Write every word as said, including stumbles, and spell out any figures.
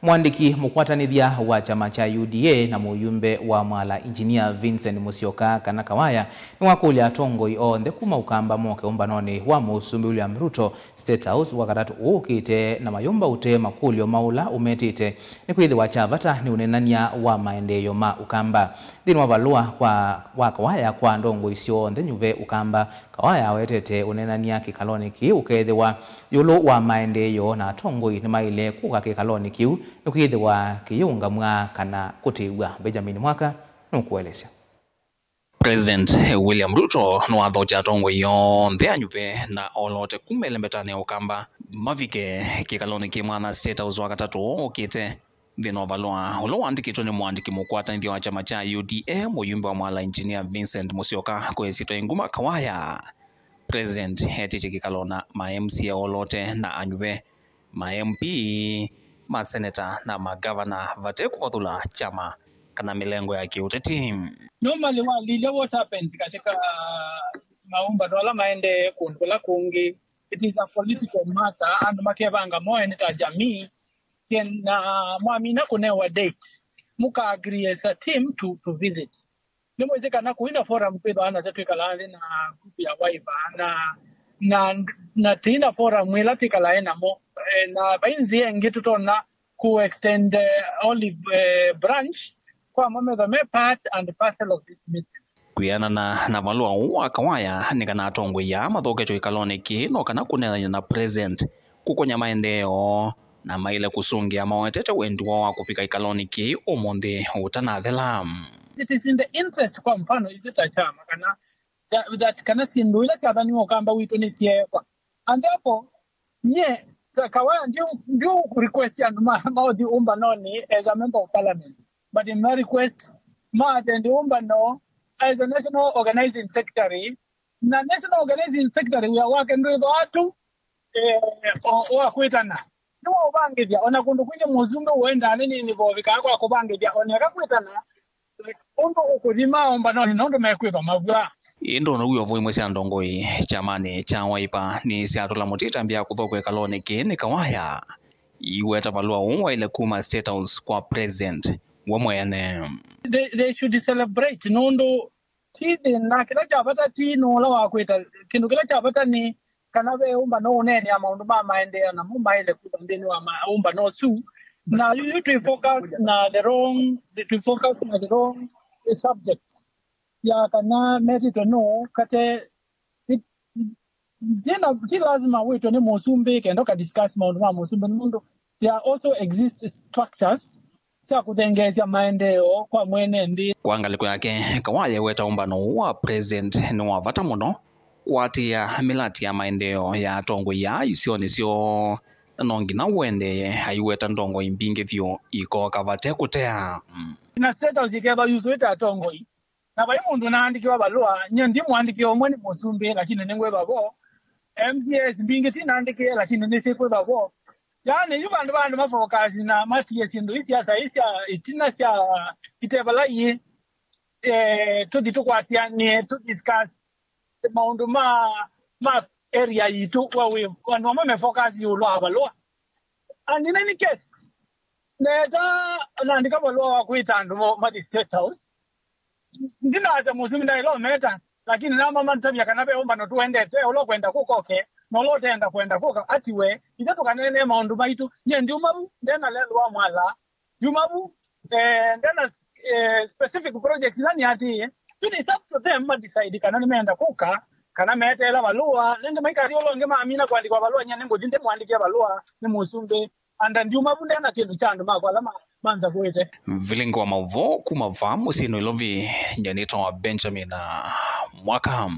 Mũandĩki mũkwatanĩthya wa kyama kya U D A na mũyumbe wa Mwala Engineer Vincent Musyoka kana Kawaya nĩwakũlya atongoi onthe kuma Ũkamba moke ũmbanonĩ wa Mũsumbĩ William Ruto State House Wakatatũ ũũkĩte na mayũmba ũtee makũlyo ma ũla ũmetĩte nĩkwĩthĩwa kya vata nĩ ũneenany'a wa maendeeo ma Ũkamba. Nthĩnĩ wa valũa kwa, wa Kawaya kwa ndongoi syonthe nyuve Ũkamba, Kawaya awetete ũneenany'a kĩkalonĩ kĩĩ ũkeethĩwa ĩũlũ wa maendeeo na atongoi nĩmaĩle kũka kĩkalonĩ kĩu nĩkwĩthĩwa kĩyĩũngamw'a kana kũtĩĩw'a. Benjamin Mwaka nũkũelesya. President William Ruto nĩwathokya atongoi onthe anyuve na olote kuma ĩlembetanĩ ya Ũkamba mavike kĩkalonĩ kĩ mwanya State House Wakatatũ ũkĩte. Nthĩnĩ wa valũa ũla waandĩkĩtwe nĩ mũandĩki mũkwatanĩthya wa kyama kya U D A, mũyumbe wa Mwala Engineer Vincent Musyoka kwa ĩsyĩtwa Inguma Kawaya, President etĩtye kĩkalo na ma M C A olote na anyuve, ma M P, ma seneta na ma gavana vate kũvathũla kyama kana mĩlengo ya kĩũteti. Normally walilya what happens katika maũmbano ala maendee kũndũ kũla kũngĩ, it is a political matter, andũ makevanga moe nĩ ta jamii, na mwamina kũnewa date, mũka agree as a team to, to visit. Nĩmwĩsĩ kana kũina forum kwĩthwa anasya twĩkalaa nthĩ na group ya Wiper na, na, na tĩina forum ĩla twĩkalae namo. Eh, na vai nzĩa ĩngĩ tũtonya ku extend, eh, olive, eh, branch kwa mo methwa me part and parcel of this meeting. Kwĩanana na valũa ũũ wa Kawaya, nĩ kana atongoi aa mathoketwe ĩkalonĩ kĩĩ no kana kũneenany'a na president kũkonya maendeeo, na maĩle kũsũngĩa mawetete wendi woo wa kũvika ĩkalonĩ kĩĩ ũmũnthĩ ũtanathela. It is in the interest, kwa mfano, ithyĩ ta kyama kana that, that kana syĩndũ ila syathaniwe Ũkamba witũ nĩsyeekwa. And therefore, nye ta Kawaya ndiũ, ndiũ request andũ ma, maũthi ũmbanonĩ as a member of parliament, but in my request, ma attend ũmbano as a national organizing secretary. Na national organizing secretary wĩa wake ndwĩthwa tu, eh, o, o wa kwĩtana. Nĩwaũvangĩthya, ona kũndũ kwingĩ mũsumbĩ ũendaa nĩ nini vovikaa kwa kũvangĩthya, oneka kwĩtana, like, ũndũ ũkũthima ombanonĩ na ũndũ mekwĩthwa mavw'a. Ĩndĩ ona wĩ ovo imwe sya ndongoi kyamanĩ kya Wiper nĩsyatũla mũtĩ ĩtambya ya kũthokwa ĩkalonĩ kĩĩ nĩ Kawaya. Iweta valũa ũũ waĩle kuma State House kwa president we mwene. They, they should celebrate nũndũ ti thĩna. Kĩla kya vata ti nũũ ũla wakwĩta. Kĩndũ kĩla kya vata nĩ kana ve ũmbano ũneenea maũndũ ma maendeeo namo maĩle kwĩthwa nthĩnĩ wa ma-, ũmbano ũsu. Na yu, yu twĩ focus na the wrong, twĩ focus na the wrong subject ya kana metĩtwe nũũ kate. It, ti na, ti lazima wĩtwe nĩ mũsumbĩ kenda ũka discuss maũndũ ma mũsumbĩ, nĩ nũndũ there are also exist structures sya kũthengeesya maendeeo kwa mwene nthĩ. Kwa ngalĩko yake, Kawaya eweta ũmbano ũũ wa president nĩ wa vata mũno kũatĩĩa mĩlatĩ ya maendeeo ya atongoi aa isionĩ syoo, na no nginya ũendee aiweta ndongoi mbingĩ vyũ ikoka vate kũtea. Na State House ĩkethwa yusũĩte atongoi. Na vai mũndũ naandĩkĩwa valũa, nye ndi mũandĩkĩe ũmwe nĩ mũsumbĩ, lakini nĩngwĩthwa vo. M C As mbingĩ ti naandĩkĩe, lakini nĩsyĩkwĩthwa vo. Yaani, yu vandũ va andũ mafokasi na matie syĩndũ ii siasa ii sya ĩtina sya ite vala iĩ, eh, tũthi tũkwatĩanĩe, tũ discuss maũndũ ma, ma area yitũ, wa wĩ, andũ amwe me focus ĩũlũ wa valũa. And in any case, neta naandĩka valũa wa kwĩta andũ mo, mathi State House. Ndinasya mũsumbĩ ndaĩla ũmeta, lakini nama matavya kana ve ũmbano tũendete, ũla ũkwenda kũka oke, na ũla ũteenda kwenda kũka atiwe, ithe tũkaneenee maũndũ maitũ. Nyie ndiuma vu, ndena lelũ wa Mwala, ndiuma vu, eh, ndena, eh, specific projects ila nĩatĩĩe. Yu it's up to them ma decide kana nĩmeenda kũka, kana meteela valũa, nĩngĩ maikathi ũla ũngĩ mamina kũandĩkwa valũa, nyie nĩngũthi ndĩmũandĩkĩe valũa nĩ mũsumbĩ. Anda ndiuma vu ndena kĩndũ kya andũ makwa ala ma-, manzavũĩte. Vilingi wa maũvoo kuma vaa mũsyĩ Nairobi, nyanĩtwa Benjamin Mwaka.